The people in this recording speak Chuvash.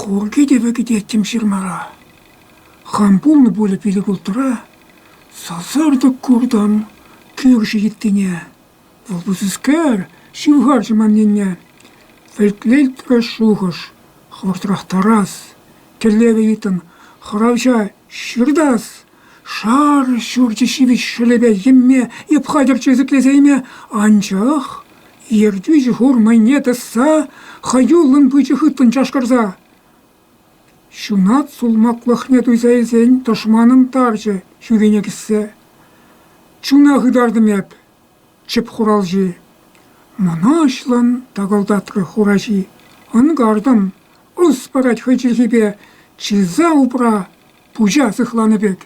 Хур кӗтӗвӗ кӗтеттӗм ҫырмара. Хам пулнӑ пулӗ пилӗк-улттӑра, сасартӑк куртӑм кӳршӗ йыттине. Вӑл пысӑкскер, ҫывхарчӗ ман енне. Вӗлтлетрӗ шухӑш, хӑвӑртрах тарас. Тӗллевӗ йыттӑн хӑравҫа ҫыртас. Шар ҫурчӗ ҫивӗч шӑлӗпе йӗмме эп хатӗрччӗ ӗсӗклесе илме, анчах ертӳҫӗ хур мӑйне тӑсса хӑюллӑн пычӗ хыттӑн чашкӑрса. Ҫунат сулмаклӑхне туйса илсен тӑшманӑм тарчӗ хӳрине кӗссе. Чуна хытартӑм эп, чӗп хуралҫи. Мӑнаҫлӑн такӑлтатрӗ хураҫи. Ӑнкартӑм, ӑс парать хӑй чӗлхипе, чыса упра, пуҫа сыхланӑ пек.